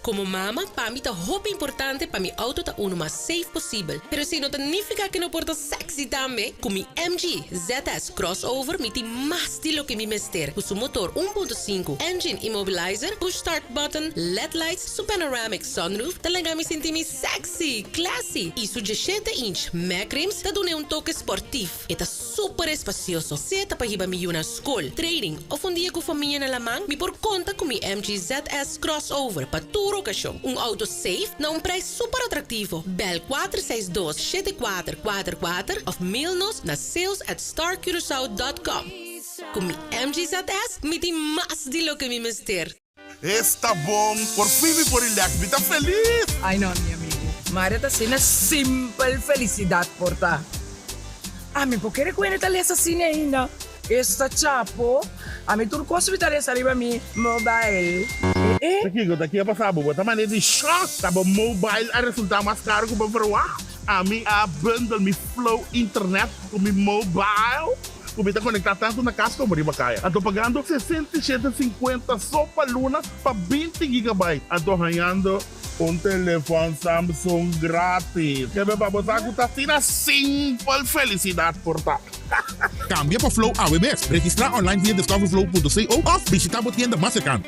Komo mama, pa mi ta hopi importante pa mi outo ta unu mas safe posibel. Pero esei no ta nifiká ku e no por ta sexy tambe. Ku mi MG ZS Crossover mi tin mas di loke mi mester. Ku su motor 1.5, engine immobilizer, push start button, led lights, su panoramic sunroof ta laga mi sinti mi sexy, classy i su 17 inch mag rims ta dun'e un toke sportief. E ta super espasioso, sea ta pa hiba mi yu na skol, training òf un dia ku famia na laman, mi por konta ku mi MG ZS Crossover pa tur okashon. Un outo safe na un prijs super atraktivo. Bel 462 7444 òf mail nos na sales at starcuracao dot com. Ku mi MG ZS mi tin mas di loke mi mester. Esta bon! Por fin mi por relax, mi ta felis! Ay no mi amigu, Maria ta asina simpel felicidad por ta. Ami por kere cu hende ta lesa asina ainda. Esta chapo, ami tur cos mi ta lesa riba mi mobile. Ta kico ta kia pasa bo? Bo ta manera di shock! Ta bo mobile a resulta mas caro cu bo verwacht? Ami a bundle mi flow internet cu mi mobile. Ku mi ta konektá tantu na kas komo riba kaya. Anto pagando 67 sinkuenta so pa luna pa 20 gigabyte. Anto hañando un telefòn Samsung grátis. Kebe pa bo sa ku ta asina simpel felisidat por ta. Kambia pa Flow awe mes. Registrá online via discoverflow.co òf bishitá bo tienda mas serkano.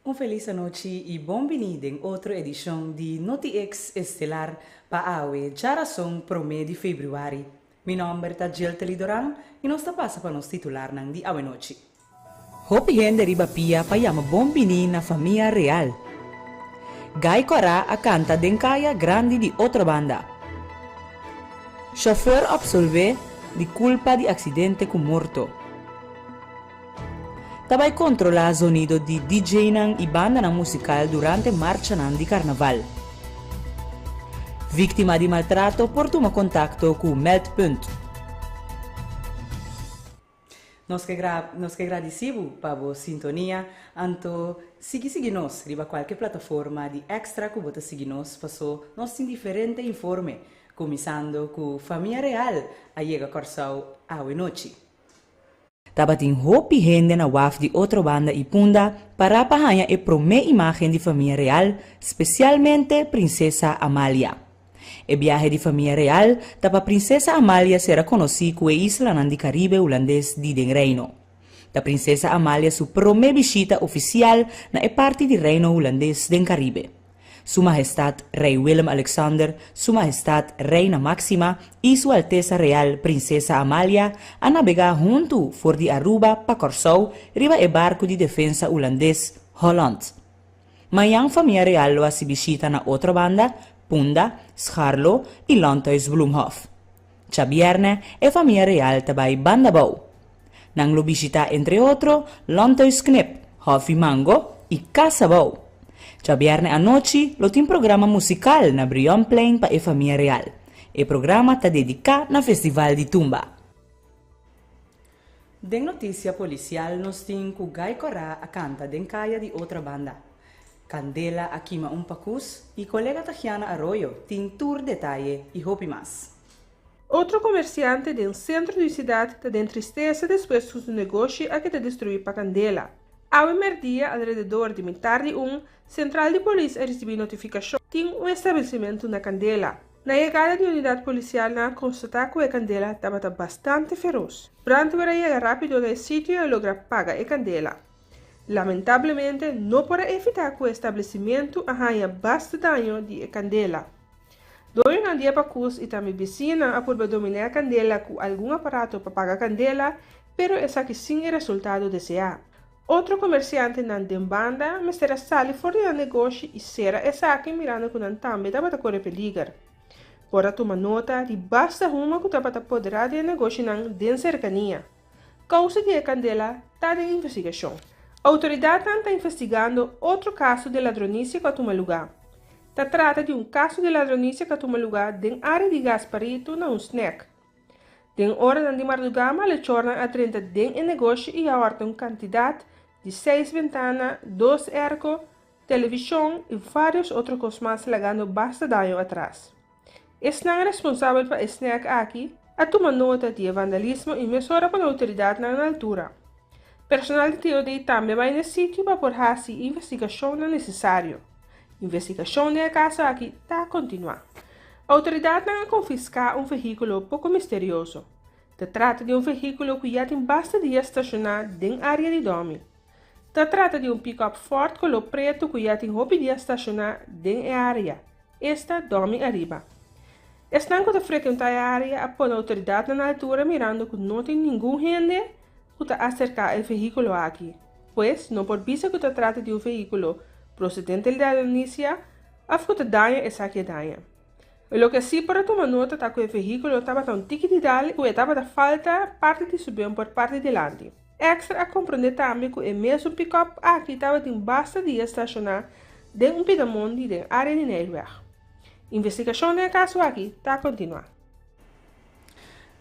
Un felis anochi y bon bini den otro edicion di NotiX Estelar pa awe djarason prome di februari. Mi nomber ta Jeltely Doran y nos ta pasa pa nos titularnan di awenochi. Hopi hende riba pia pa yama bon bini na famia real. Guy Corá a canta den caya grandi di Otrobanda. Chauffeur absolve di culpa di accidente cu morto. Ta bai controla zonido di DJnan y bandanan musical durante marchanan di carnaval. Victima di maltrato por tuma contacto cu Meldpunt. Nos ke nos ke gradici bo pa bo sintonia, anto sigui sigui nos riba cualke plataforma di Extra cu bo ta sigui nos paso nos tin diferente informe, cuminsando cu Famia Real a yega Corsou awe nochi. Tabatin hopi hende na waf di Otrobanda i Punda pará pa haña e promé imágen di famia real, spesialmente Prinsesa Amalia. E biahe di famia real ta pa Prinsesa Amalia sera konosí ku e islanan di Karibe Hulandes di den Reino. Ta Prinsesa Amalia su promé bishita ofisial na e parti di Reino Hulandes den Karibe. Su Mahestat Rei Willem Alexander, Su Mahestat Reina Máxima i Su Altesa Real Prinsesa Amalia a nabegá huntu for di Aruba pa Kòrsou riba e barku di defensa ulandes Holland. Mañan famia real lo hasi bishita na Otrobanda, Punda, Scharloo i Landhuis Bloemhof. Djabièrnè e famia real ta bai Bandabou. Nan lo bishitá entre otro Landhuis Knip, Hòfi Mango i Casa Bou. Djabièrnè anochi lo tin programa musikal na Brionplein pa e famia real. E programa ta dediká na Festival di Tumba. Den notisia polisial nos tin ku Guy Kòrá a kanta den kaya di Otrabanda. Kandela a kima un pakus i kolega Tagiana Arroyo tin tur detaye i hopi mas. Otro komersiante den sentro di siudat ta den tristesa despues ku su negoshi a keda destruí pa kandela. Awe mèrdia alrededor di mitar di un, sentral di polis a risibí notifikashon tin un establesimentu na kandela. Na yegada di unidat polisial nan a konstatá ku e kandela tabata bastante feros. Brandweer a yega rápido na e sitio i a logra paga e kandela. Lamentablemente no por a evitá ku e establesimentu a haña basta daño di e kandela. Doñonan di e pakus i tambe bisiñanan a purba dominá e kandela ku algun aparato pa paga kandela, pero esaki sin e resultado deseá. Otro komersiantenan den banda mester a sali for di nan negoshi i sera esaki mirando ku nan tambe tabata kore peliger. Por a tuma nota di basta huma ku tabata poderá di e negoshinan den serkania. Kousa di e kandela ta den investigashon. Outoridatnan ta investigando otro kaso di ladronisia ku a tuma lugá. Ta trata di un kaso di ladronisia ku a tuma lugá den área di Gasparito na un snèk. Den oranan di mardugá malechornan a drenta den e negoshi i a hòrta un kantidat di seis bentana, dos èrko, televishon i vários otro kos mas lagando basta daño atras. Esnan responsabel pa e snèk aki a tuma nota di e vandalismo i mesora pone outoridatnan na altura. Personal di TOD tambe bai na e sitio pa por hasi investigashonnan nesesario. Investigashon den e kaso aki ta kontinuá. Outoridatnan a konfiská un vehíkulo poko misterioso. Ta trata di un vehíkulo ku ya tin basta dia stashoná den área di Dòmi. Ta trata di un pikòp Ford koló pretu ku ya tin hopi dia stashoná den e área, esta Dòmi ariba. Esnan ku ta frekuentá e área a pone outoridatnan na altura mirando ku no tin ningun hende ku ta aserká e vehíkulo aki. Pues, no por bisa ku ta trata di un vehíkulo prosedente di ladronisia òf ku ta daña esaki a daña. Loke sí por a tuma nota ta ku e vehíkulo tabata un tiki di dal i ku e tabata falta parti di su bumper parti dilanti. Extra a komprondé tambe ku e mesun pikòp aki tabatin basta dia stashoná den un pidamondi den área di Nijlweg. Investigashon den e kaso aki ta kontinuá.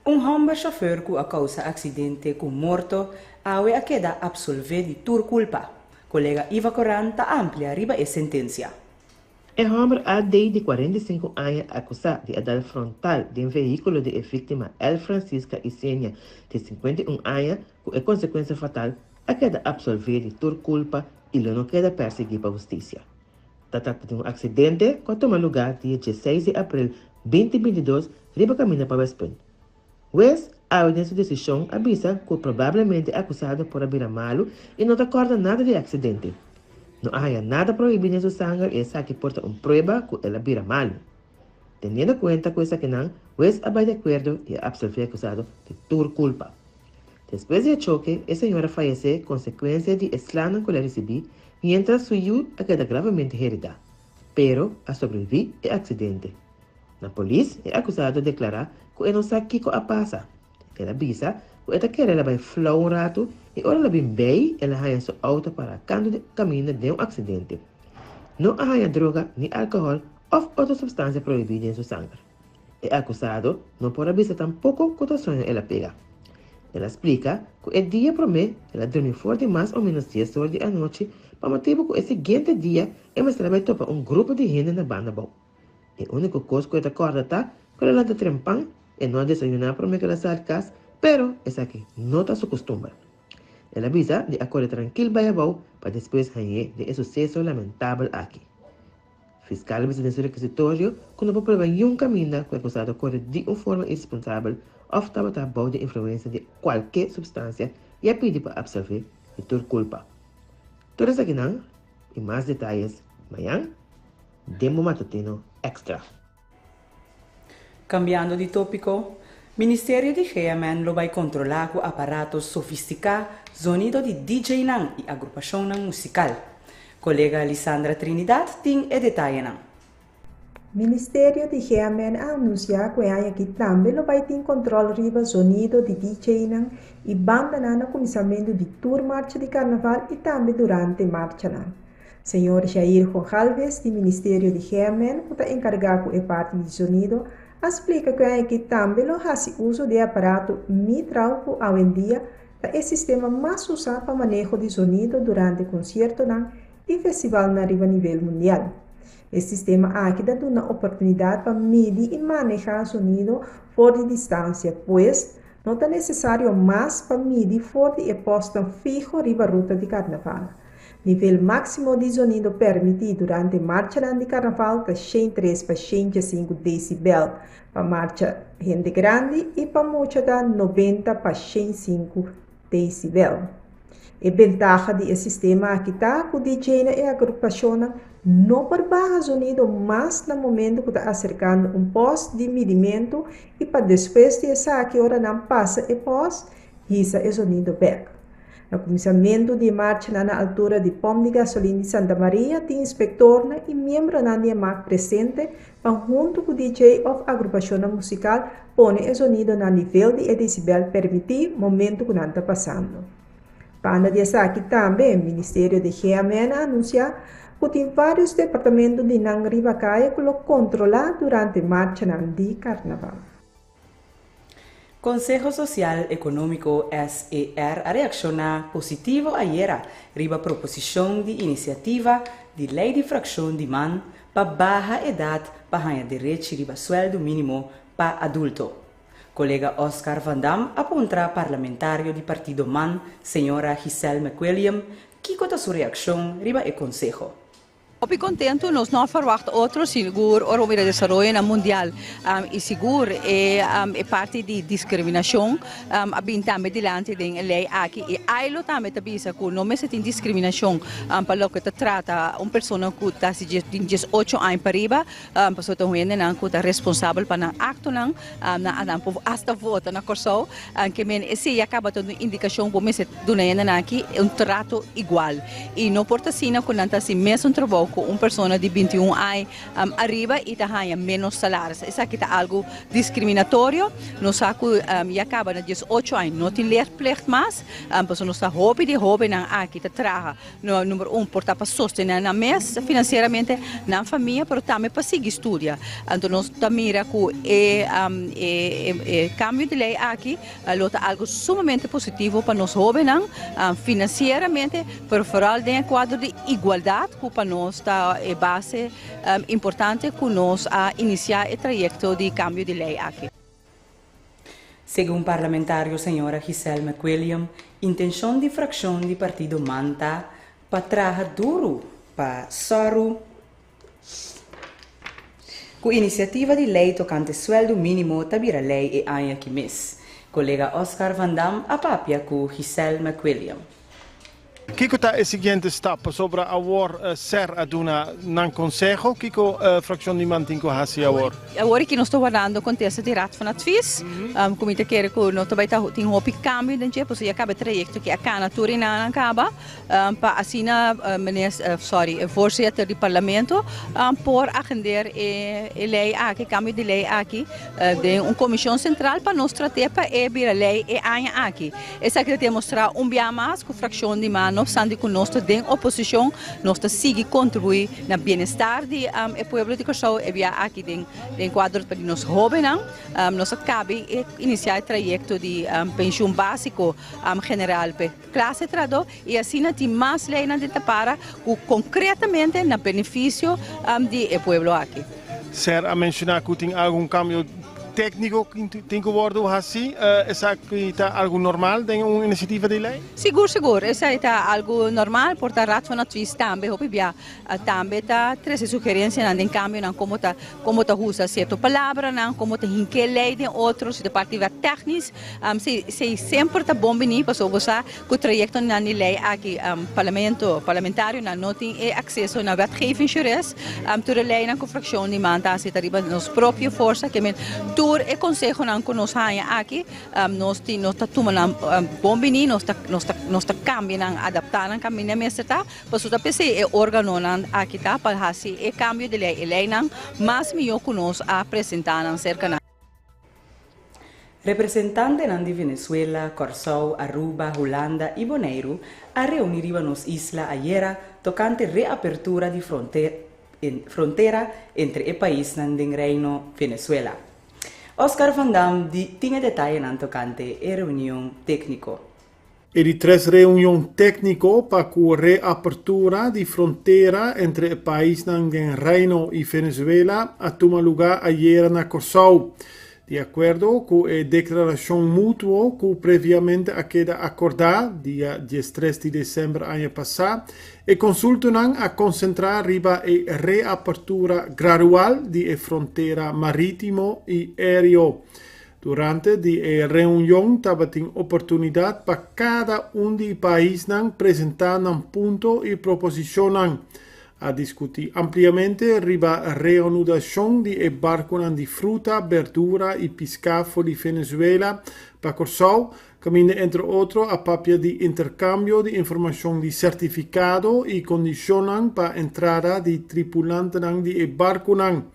Un hòmber shofùr ku a kousa aksidente ku morto awe a keda apsolvé di tur kulpa. Kolega Iva Koran ta amplia riba e sentensia. E hòmber AD. di 45 aña akusá di a dal frontal den vehíkulo di e víktima L. Francisca Isenia di 51 aña ku e konsekuensia fatal a keda apsolvé di tur kulpa i lo no keda persiguí pa hustisia. Ta trata di un aksidente ku a tuma lugá dia 16 di aprel 2022 riba kaminda pa Westpunt. Hues awe den su desishon a bisa ku probablemente e akusado por a bira malu i no ta kòrda nada di e aksidente. No a haña nada prohibí den su sanger i esaki por ta un prueba ku el a bira malu. Teniendo kuenta ku esakinan, hues a bai di akuerdo i a apsolvé e akusado di tur kulpa. Despues di e choke, e señor a fayesé konsekuensia di e slanan ku el a risibí, miéntras su yu a keda gravemente heridá, pero a sobreviví e aksidente. Na polis, e akusado a deklará ku e no sa kiko a pasa. El a bisa ku e ta kere el a bai flou un ratu i ora el a bin bei el a haña su outo pará kantu di kaminda den un aksidente. No a haña droga ni alkohòl òf otro supstansia prohibí den su sanger. E akusado no por a bisa tampoko ku ta soño el a pega. El a splika ku e dia promé el a drumi for di mas o ménos dies or di anochi pa motibu ku e siguiente dia e mester a bai topa un grupo di hende na banda bou. E úniko kos ku e ta kòrda ta ku el a lanta trempan, e no a desayuná promé ku el a sali kas, pero esaki no ta su kustumber. El a bisa di a kore trankil bai abou pa despues hañ'é den e suseso lamentabel aki. Fiskal a bisa den su rekisitorio ku no por prueba niun kaminda ku e akusado a kore di un forma iresponsabel òf tabata bou di influensia di kualke supstansia i a pidi pa apsolvé di tur kulpa. Tur esakinan i mas detayes mañan. Den bo matutino Extra. Kambiando di tópiko, Ministerio di GMN lo bai kontrolá ku aparato sofistiká zonido di DJ-nan i agrupashonnan musikal. Kolega Lisandra Trinidad tin e detayenan. Ministerio di GMN a anunsiá ku e aña aki tambe lo bai tin kòntròl riba zonido di DJ-nan i bandanan na kuminsamentu di tur marcha di karnaval i tambe durante marchanan. Señor Jair Goncalves di Ministerio di GMN ku ta enkargá ku e parti di zonido a splika ku e aña aki tambe lo hasi uso di e aparato Mitral ku awendia ta e sistema mas usá pa maneho di zonido durante konsiertonan i festivalnan riba nivel mundial. E sistema aki ta duna oportunidat pa midi i manehá zonido for di distansia, pues no ta nesesario mas pa midi for di e pòstnan fiho riba ruta di karnaval. Nivel máksimo di zonido permití durante marchanan di karnaval ta 103 pa 105 desibel pa marcha hende grandi i pa mucha ta 90 pa 105 desibel. E bentaha di e sistema aki ta ku DJ-nan i agrupashonnan no por baha zonido mas na momento ku ta aserkando un pòst di midimentu i pa despues di esaki ora nan pasa e pòst hisa e zonido bèk. Na kuminsamentu di e marchanan na altura di pòmp di gasolin di Santa Maria tin inspektornan i miembronan di e mak presente pa huntu ku DJ òf agrupashonnan musikal pone e zonido na nivel di e desibel permití momentu ku nan ta pasando. Banda di esaki tambe Ministerio di GMN a anunsiá ku tin vários departamento di nan riba kaya ku lo kontrolá durante marchanan di karnaval. Konseho Sosial Ekonómiko, SER, a reakshoná positivo ayera riba proposishon di inisiativa di lei di frakshon di man pa baha edat pa haña derechi riba suèldu mínimo pa adulto. Kolega Oscar van Dam a puntra parlamentario di partido man, señora Giselle McWilliam, kiko ta su reakshon riba e konseho. Hopi kontentu, nos no a ferwagt otro, sigur ora bo mira desaroyonan mundial i sigur e e parti di diskriminashon a bin tambe dilanti den e lei aki i AILO tambe ta bisa ku no mester tin diskriminashon pa loke ta trata un persona ku ta hasi tin diesocho aña pariba pasobra ta un hendenan ku ta responsabel pa nan aktonan nan a nan por asta vota na Kòrsou ke men esei a kaba ta un indikashon ku bo mester duna hendenan aki un trato igual. I no por ta asina ku nan ta hasi mesun trabou ku un persona di 21 ai ariba i ta haña ménos salaris. Esaki ta algu diskriminatorio. Nos sa ku ya kaba na 18 ai no tin leerplicht mas, pasobra nos ta hopi di hóbennan aki ta traha, number un, por ta pa sostené nan mes finansieramente, nan famia, pero tambe pa sigui studia. Anto nos ta mira ku e e kambio di lei aki Lo ta algo sumamente positivo pa nos hobennan financieramente, pero vooral den e cuadro di igualdad cu pa nos ta e base importante cu nos a inicia e trayecto di cambio di ley aki. Segun parlamentario señora Giselle McWilliam, intencion di fraccion di partido man ta pa traha duru pa sòru Ku inisiativa di lei tokante suèldu mínimo ta bira lei e aña aki mes. Kolega Oscar van Dam a papia ku Giselle McWilliam. Kiko ta e siguiente stap? Pasobra awor ser a duna nan konseho, kiko frakshon di man tin ku hasi awor? Awor aki nos ta wardando kontesta di Raad van Advies. Ku mi ta kere ku no ta bai ta tin hopi kambio den dje, pasobra ya kaba e trayekto ki a kana tur e nan a kaba. Pa asina minister, sorry, e voorzitter di parlamento por agender e ley aki, cambio di ley aki den un comision central pa nos trate pa e bira ley e aña aki. Esaki ta demostra un bia mas cu fraccion di man no obstante cu nos ta den oposicion nos ta sigui contribui na bienestar di e pueblo di Kòrsou e bia aki den cuadro pa di nos hobennan. Nos a cabi e inicia e trayecto di pensioen basico general p'e. Klase trahadó i asina tin mas leinan den ta para ku konkretamente na benefisio di e pueblo aki. Ser a menshoná ku tin algun kambio tékniko ku tin ku wòrdu hasí. Esaki ta algu normal den un inisiativa di lei? Sigur, sigur. Esei ta algu normal. Por ta Raad van Advies tambe hopi bia tambe ta trese sugerensianan den kambionan komo ta komo ta usa sierto palabranan, komo ta hink'é lei den otro, si ta parti wet tèknis. Si si semper ta bon bini pasobra bo sa ku trayektonan di lei aki parlamento, parlamentarionan no tin e akseso na wetgevingsjurist. Tur e leinan ku frakshon di man ta hasi ta riba nos propio forsa ke men tur e konsehonan ku nos haña aki nos tin nos ta tuma nan bon bini, nos ta nos ta nos ta kambia nan adaptá nan kaminda mester ta. Pasobra ta p'esei e órganonan aki ta pa hasi e kambio di lei, e leinan mas mihó ku nos a presentá nan serka nan. Representantenan di Venezuela, Kòrsou, Aruba, Hulanda i Boneiru a reuní riba nos isla ayera tokante reapertura di frontera entre e paisnan den Reino Venezuela. Oscar van Dam di tin e detayenan tokante e reunion tékniko. E di tres reunion tékniko pa ku reapertura di frontera entre e paisnan den Reino i Venezuela a tuma lugá ayera na Kòrsou. Di akuerdo ku e deklarashon mutuo ku previamente a keda akordá dia 13 di desèmber aña pasá, e konsultonan a konsentrá riba e reapertura gradual di e frontera marítimo i aéreo. Durante di e reunion tabatin oportunidat pa kada un di e paisnan presentá nan punto i proposishonnan. A diskutí ampliamente riba reanudashon di e barkunan di fruta, berdura i piská for di Venezuela pa Kòrsou, kaminda entre otro a papia di interkambio di informashon di sertifikado i kondishonnan pa entrada di tripulantenan di e barkunan.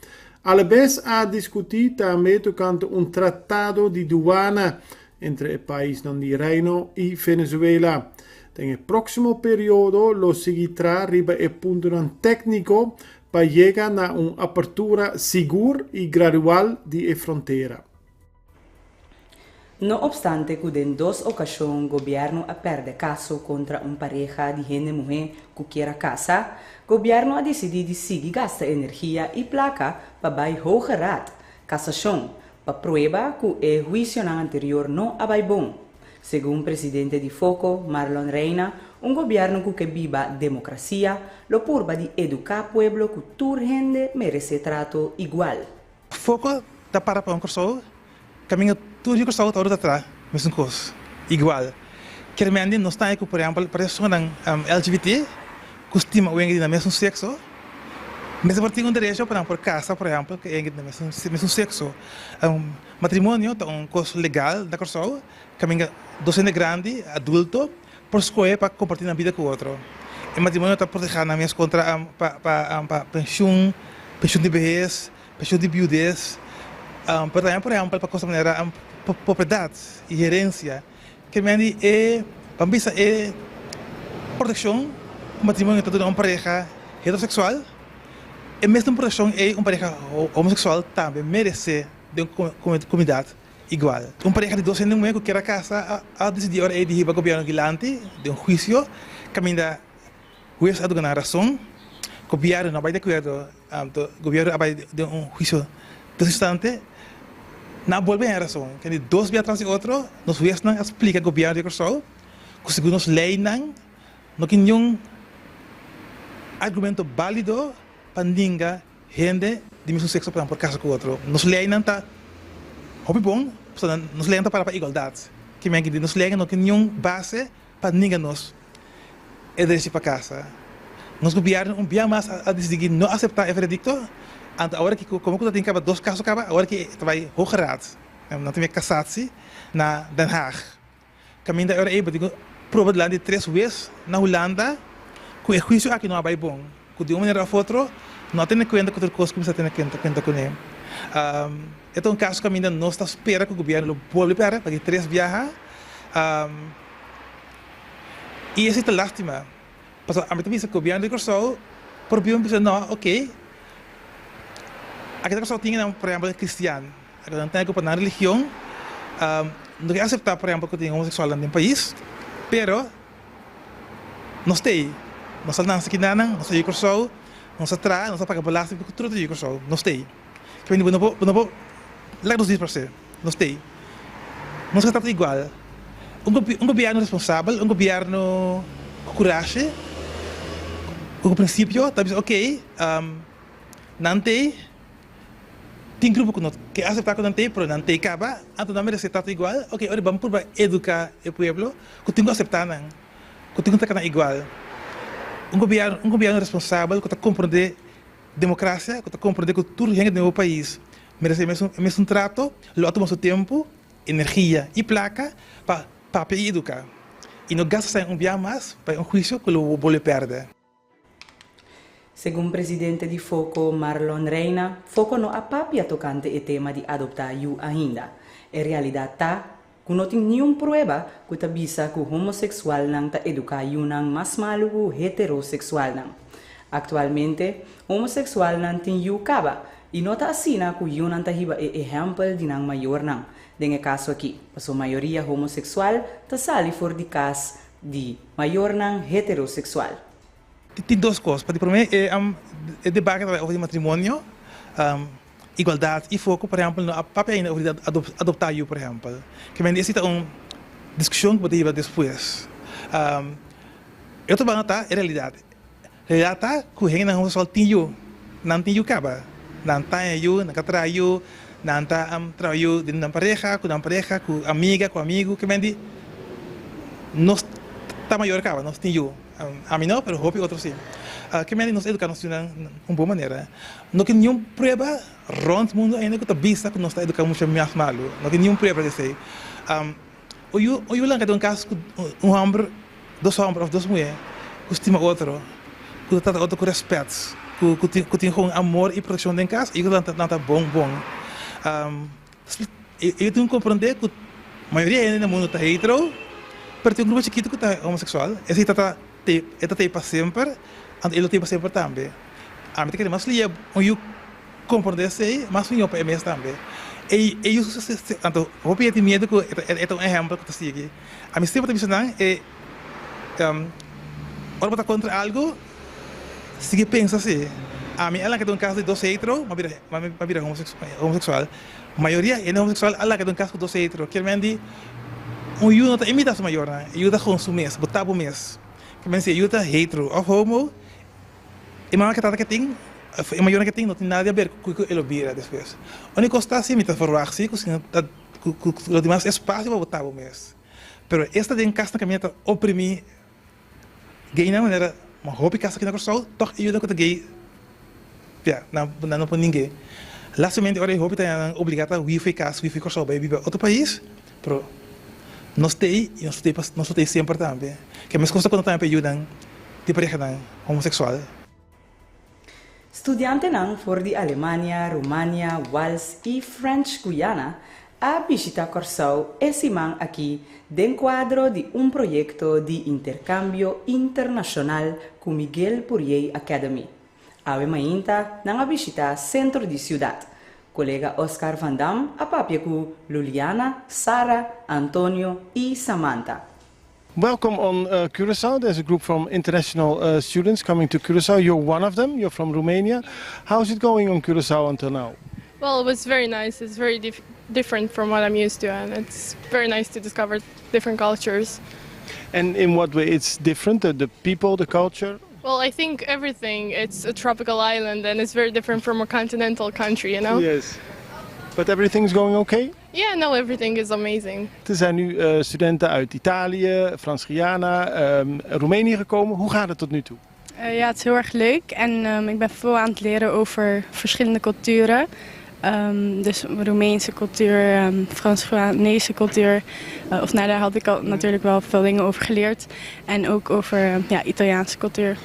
Alabes a diskutí tambe tokante un tratado di duana entre e paisnan di Reino i Venezuela. Den e próksimo periodo lo sigui tra riba e puntonan tékniko pa yega na un apertura sigur i gradual di e frontera. No opstante ku den dos okashon gobièrnu a pèrdè kaso kontra un pareha di hende muhé ku kier a kasa, gobièrnu a disidí di sigui gasta energia i plaka pa bai Hoge Raad, Kasashon, pa prueba ku e huisionan anterior no a bai bon. Segun presidente di Foko, Marlon Reina, un gobièrnu ku ke biba demokrasia lo purba di eduká pueblo ku tur hende meresé trato igual. Foko ta para pa un Kòrsou Kaminda tur di Kòrsou ta ora ta traha mesun kos, igual. Kermendi nos ta ku por ehèmpel personanan LGBT ku stima un hende di nan mesun sekso, mester por tin un derecho pa nan por kasa por ehèmpel ku e hende di nan mesun sekso. Matrimonio ta un kos legal na Kòrsou, kaminda dos hende grandi, adulto, por skohe pa kompartí nan bida ku otro. E matrimonio ta protehá nan mes kontra pa penshun, penshun di behes, Penshun di biudes, pero tambe por ehempel pa cosa manera propiedad y herencia. Ke men di e, ban bisa e proteccion cu matrimonio ta duna un pareha heterosexual, e mesmo proteccion ey un pareha homosexual tambe merece den un comunidad igual. Un pareha di dos hende muhe cu kier a casa a dicidi ora ey di hiba gobierno dilanti den un huicio caminda Hues a duna nan rason. Gobièrnu no a bai di akuerdo, anto gobièrnu a bai den un huisio dos instante, nan a bolbe haña rason. Kende dos bia tras di otro nos huesnan a splika gobièrnu di Kòrsou ku segun nos leinan no tin niun argumento bálido pa ninga hende di mesun sekso pa nan por kasa ku otro. Nos leinan ta hopi bon, pasobra nos leinan ta para pa igualdat. Kimen ki nos leinan no tin niun base Pa ninga nos e derechi pa casa. Nos gobierno un bia mas a dicidi di no acepta e veredicto, anto awor aki como cu ta tin caba dos caso caba, awor aki ta bay Hoge Raad, nan tin cassatie na Den Haag. Caminda e ora ey bo tin cu proba dilanti di tres huez na Hulanda cu e huicio aki no a bay bon, cu di un manera of otro no a tene cuenta cu tur cos cu mester tene cuenta cune. E ta un caso caminda nos ta spera cu gobierno lo bolbe perde pa di tres biaha. I esei ta lástima, pasobra ami ta bisa gobièrnu di Kòrsou por bin bisa no, oke, aki na Kòrsou tin nan por ehèmpel kristian, aki nan tin ku pa nan religion no ke aseptá por ehèmpel ku tin homoseksualnan den pais, pero nos ta ei, nos a nase kinan, nos a yu Kòrsou, nos a traha, nos a paga belasting, tur ta yu Kòrsou, nos ta ei. Bo no por, bo no por laga nos disparsé. Nos t'ei. Nos ka trata igual. Un un gobièrnu responsabel, un gobièrnu ku kurashi, ku prinsipio ta bisa okey, nan t'ei, tin grupo ku no ke aseptá ku nan t'ei, pero nan t'ei kaba, anto nan meresé trata igual. Okey, ora ban purba eduká e pueblo ku tin ku aseptá nan, ku tin ku trata nan igual. Un gobièrnu, un gobièrnu responsabel ku ta komprondé Demokrasia ku ta komprondé ku tur hende den bo pais meresé e mesun trato, lo a tuma su tempu, energia i plaka pa papia i eduká, i no gasta sèn un bia mas pa un huisio ku lo bo bolbe pèrdè. Segun presidente di Foko, Marlon Reina, Foko no a papia tokante e tema di adoptá yu ainda. E realidat ta ku no tin niun prueba ku ta bisa ku homoseksualnan ta eduká yunan mas malu ku heteroseksualnan. Aktualmente, homoseksualnan tin yu kaba i no ta asina ku yunan ta hiba e ehèmpel di nan mayornan den e kaso akí, pasobra mayoria homoseksual ta sali for di kas di mayornan heteroseksual. Tin dos kos. Pa di promé, e debate ta bai over di matrimonio. Igualdat i foko, por ehèmpel, no a papia ainda over di adoptá yu, por ehèmpel. Ke mende esei ta un diskushon ku bo ta hiba despues. E otro banda ta e realidat. Realidat ta ku hendenan homosexual tin yu. Nan tin yu kaba. Nan taña yu, nan ka traha yu, nan ta traha yu den nan pareha, ku nan pareha, ku amiga, ku amigu. Ke mende nos ta mayor kaba, nos tin yu. Ami no, pero hopi otro si. Ke mende nos eduká nos yunan un bon manera. No tin niun prueba rond mundu ainda ku ta bisa ku nos ta eduká mucha mas malu. No tin niun prueba di esei. Un yu un yu lanka den un kas ku un hòmber, dos hòmber òf dos muhé ku stima otro, ku ta trata otro ku rèspèt, ku ku tin ku tin kon amor i protekshon den kas, e yu ta lanta bon bon. E yu tin ku komprondé ku mayoria hende na mundu ta hetero, pero tin un grupo chikitu ku ta homoseksual. Esei ta ta e ta tei pa semper, anto e lo tei pa semper tambe. Ami ta kere mas lia un yu komprondé esei, mas mihó pa e mes tambe. E e yu anto hopi e tin miedu ku e ta un ehèmpel ku ta sigui. Ami semper ta bisa nan e ora bo ta kontra algu sigui pensa si. Ami a laga den un kas di dos hetero mi a bira mi a bira homoseksual. Mayoria hende homoseksual a laga den un kas ku dos hetero. Kier men di un yu no ta imita su mayornan, e yu ta kon su mes, bo ta bo mes. Kier men si e yu ta hetero òf homo E mama ke tata ke tin, e mayornan ke tin no tin nada di haber ku kiko e lo bira despues. Úniko kos ta si mi ta verwagt si ku si ta ku ku lo tin mas espasio pa bo ta bo mes. Pero esta den kasnan kaminda ta oprimí gaynan manera hopi kas aki na Kòrsou tòg e yuda ku ta gay ya nan nan no por ninge. Lastimamente ora e hopi ta nan obligá ta hui for e kas hui for Kòrsou bai biba otro pais pero nos t'ei i nos ta nos ta t'ei semper tambe. Ke meskos ta konta tambe pa e yunan. Di parehanan homosexual. Studiantenan for di Alemania, Rumania, Wals i French Guyana a bishita Kòrsou e siman akí den kuadro di un proyekto di interkambio internashonal ku Miguel Pourier Academy. Awe mainta nan a bishita sentro di siudat. Kolega Oscar van Dam a papia ku Luliana, Sara, Antonio i Samantha. Welcome on uh, Curaçao. There's a group from international uh, students coming to Curaçao. You're one of them. You're from Romania. How's it going on Curaçao until now? Well, it was very nice. It's very dif different from what I'm used to, and it's very nice to discover different cultures. And in what way it's different? The, the people, the culture? Well, I think everything. It's a tropical island, and it's very different from a continental country, you know? Yes. But everything's going okay? Yeah, no, everything is amazing. Er zijn nu uh, studenten uit Italië, Frans-Guyana, um, Roemenië gekomen. Hoe gaat het tot nu toe? Uh, ja, het is heel erg leuk en um, ik ben veel aan het leren over verschillende culturen. Um, dus Roemeense cultuur, um, Frans-Guyanese cultuur. Uh, of nou, daar had ik al natuurlijk wel veel dingen over geleerd. En ook over ja, Italiaanse cultuur.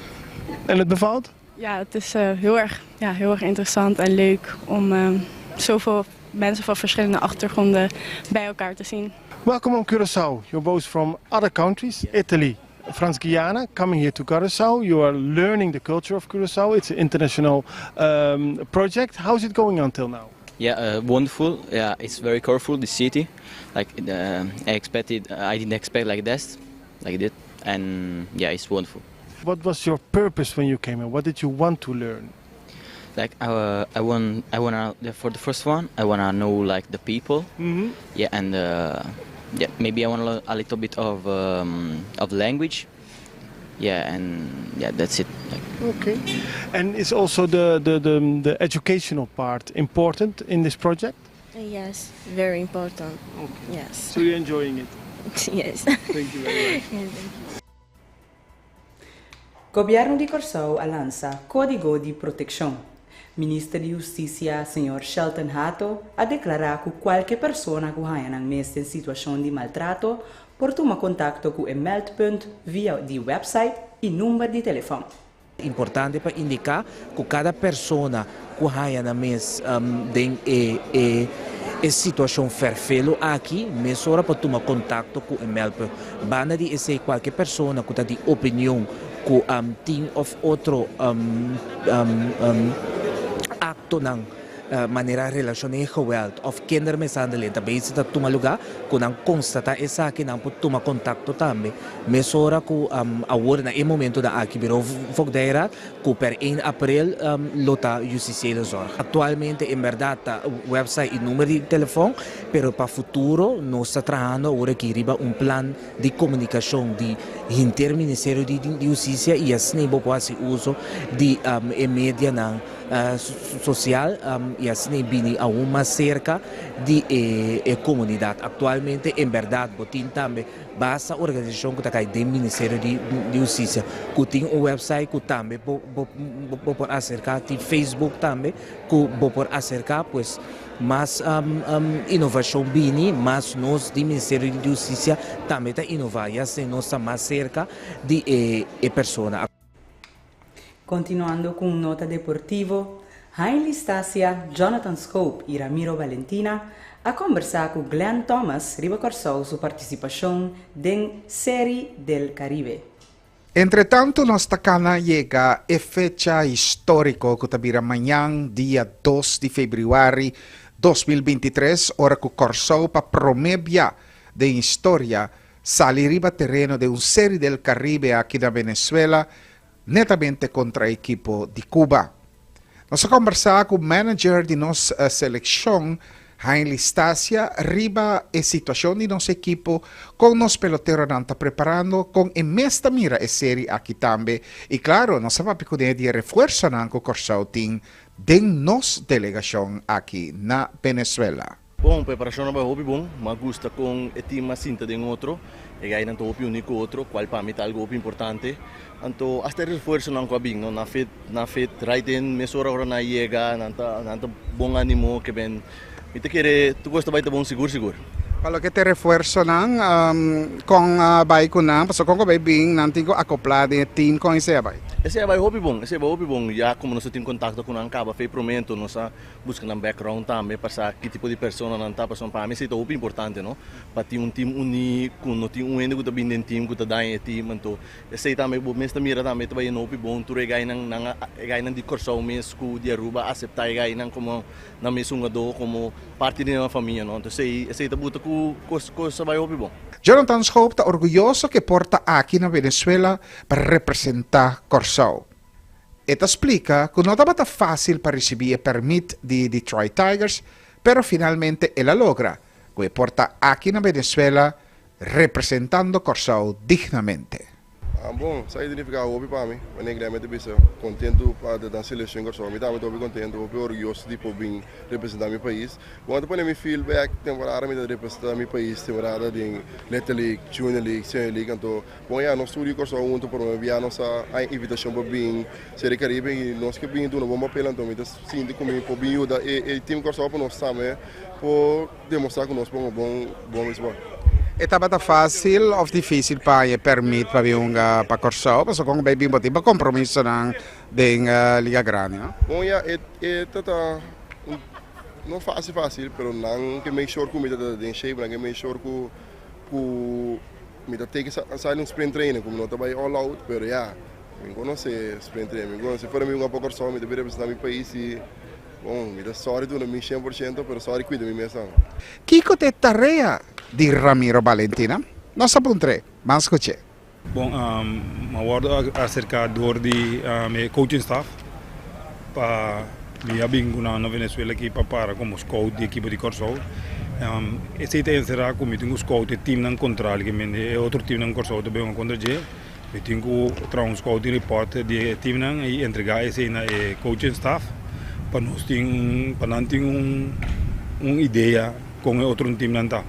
En het bevalt? Ja, het is uh, heel, erg, ja, heel erg interessant en leuk om uh, zoveel mensen van verschillende achtergronden bij elkaar te zien. Welcome on Curaçao. You're both from other countries, Italy, Frans Guyana, coming here to Curaçao. You are learning the culture of Curaçao. It's an international um, project. How's it going until now? Yeah, uh, wonderful. Yeah, it's very colorful, the city. Like uh, I expected, I didn't expect like this, like that, and yeah, it's wonderful. What was your purpose when you came here? What did you want to learn? Like uh, I want, I wanna for the first one, I wanna know like the people. Mm -hmm. Yeah, and uh, yeah, maybe I want to a little bit of um, of language. Yeah, and yeah, that's it. Like. Okay, and is also the, the, the, the educational part important in this project? Yes, very important. Okay. Yes. So you're enjoying it? yes. Thank you very much. Yeah, thank you. Gobièrnu di Kòrsou a lansa Kódigo di Protekshon. Minister di Hustisia, señor Shelton Hato, a deklará ku kualke persona ku haña nan mes den situashon di maltrato por tuma kontakto ku e meldpunt via di wèpsait i number di telefòn. Importante pa indiká ku kada persona ku haña nan mes den e e situashon fèrfelu aki, mesora por tuma kontakto ku e meldpunt. Banda di esei kualke persona ku ta di opinion ku tin òf otro aktonan manera relacioneel geweld of kindermishandeling ta bezig ta tuma lugar cu nan constata esaki nan por tuma contacto tambe mesora cu awor na e momentonan aki Bureau Voogdijraad cu per een april lo ta Justitiële Zorg. Actualmente en berdad ta website y numero di telefon pero pa futuro nos ta trahando awor aki riba un plan di comunicacion di henter Ministerio di Justicia y asina bo por haci uso di e medianan Sosial i asina bini aun mas serka di e komunidat. Aktualmente en bèrdat bo tin tambe basta organisashon ku ta kai den Ministerio di Hustisia ku tin un wèpsait ku tambe bo bo por aserká, tin Facebook tambe ku bo por aserká. Pues mas inovashon bini mas nos di Ministerio di Hustisia tambe ta inová i asina nos ta mas serka di e persona. Continuando cu un nota deportivo, Hainley Stasia, Jonathan Schoop y Ramiro Valentina a combersa cu Glenn Thomas riba Corsou su participacion den Serie del Caribe. Entretantu nos ta kana yega e fecha históriko ku ta bira mañan dia dos di febrüari. 2023 ora ku Kòrsou pa promé bia den historia sali riba tereno den un Serie del Caribe aki na Venezuela netamente kontra ekipo di Cuba. Nos a kombersá ku manager di nos selekshon Hainley Stasia riba e situashon di nos ekipo, kon nos peloteronan ta preparando, kon e mes ta mira e seri aki tambe i klaro nos a papia kuné di e refuersonan ku Kòrsou tin den nos delegashon aki na Venezuela. Bon, preparashon a bai hopi bon. Mi a gusta kon e team a sinta den otro. E gainan ta hopi uní ku otro, kual pa mi ta algu hopi importante. Anto hasta e refuersonan ku a bin, no, nan fit, nan fit right in mesora ora nan a yega, nan ta, nan ta bon animo ke ben. Mi ta kere tur kos ta bai ta bon sigur sigur. Pa loke ta e refuersonan, kon a bai ku nan? Pasobra kon ku a bai bin, nan tin ku akoplá den e team, kon esei a bai? Esei a bai hopi bon, esei a bai hopi bon. Ya komo nos a tin kontakto ku nan kaba fe promé, anto nos a Buska nan background tambe pa sa ki tipo di persona nan ta pasobra pa mi esei ta hopi importante no pa tin un team uní ku no tin un hende ku ta bini den team ku ta daña e team anto esei tambe bo mes ta mira tambe ta bai hopi bon tur e gainan nan e gainan di Kòrsou mes ku di Aruba a aseptá e gainan komo nan mes hungadó komo parti di nan famia no anto esei esei ta buta ku kos kos a bai hopi bon. Jonathan Schoop ta orguyoso ku e por ta aki na Venezuela pa representá Kòrsou. E ta splika ku no tabata fásil pa risibí e pèrmit di Detroit Tigers, pero finalmente el a logra ku e por ta aki na Venezuela representando Kòrsou dignamente. Bon, sa identifiká hopi pa mi, wanneer Glenn ta bisa kontentu pa ta den selekshon Kòrsou. Mi tambe ta hopi kontentu, hopi orguyoso di por bin representá mi pais. Bon, ta pone mi feel bek temporada mi ta representá mi pais temporada den Little League, Junior League, Senior League, anto Bon ya, nos tur di Kòrsou huntu promé bia nos a haña invitashon pa bin Serie Caribe i nos ke bin duna bon papel anto mi ta sinti ku mi por bin yuda e team Kòrsou pa nos tambe por demostrá ku nos por hunga bon bon beisbòl. E tabata fásil òf difísil pa haña e pèrmit pa bin hunga pa Kòrsou? Pasobra kon ku bai bin bo tin pa kompromisonan den Liga Grandi, no? Bon ya, e e ta un no fásil fásil pero nan ke make sure ku mi ta den shape, nan ke make sure ku ku Mi ta take sa un sprint training ku mi no ta bai all out pero ya mi konosé sprint training mi konosé fuera mi hunga pa Kòrsou mi ta bin representá mi pais i bon mi ta sòri duna mi 100% pero sòri kuida mi mes tambe. Kiko ta e tarea di Ramiro Balentina? Nos a puntr'é. Ban skuch'é. Bon, mi a wòrdu aserká dor di e coaching staff pa mi a bin ku nan na Venezuela aki pa para komo scout di ekipo di Kòrsou. Esei ta enserá ku mi tin ku scout e teamnan kontral ke mende e otro teamnan Kòrsou ta bini kontra dje. Mi tin ku traha un scouting report di e teamnan i entregá esei na e coaching staff pa nos tin pa nan tin un idea kon e otro teamnan ta.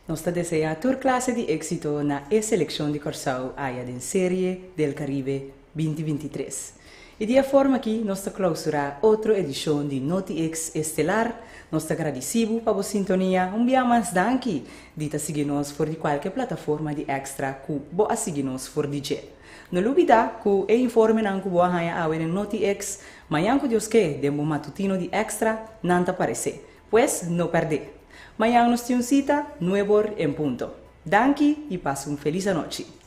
Nos ta deseá tur klase di éksito na e selekshon di Kòrsou aya den Serie del Caribe 2023. I di e forma akí nos ta klousurá otro edishon di NotiX Estelar. Nos ta gradisí bo pa bo sintonia. Un bia mas danki di ta sigui nos for di kualke plataforma di Extra ku bo a sigui nos for di dje. No lubidá ku e informenan ku bo a haña awe den NotiX, mañan ku Dios ke den bo matutino di Extra nan ta paresé. Pues no pèrdé. Mañan nos tin un sita, nuebor en punto. Danki i pasa un felis anochi.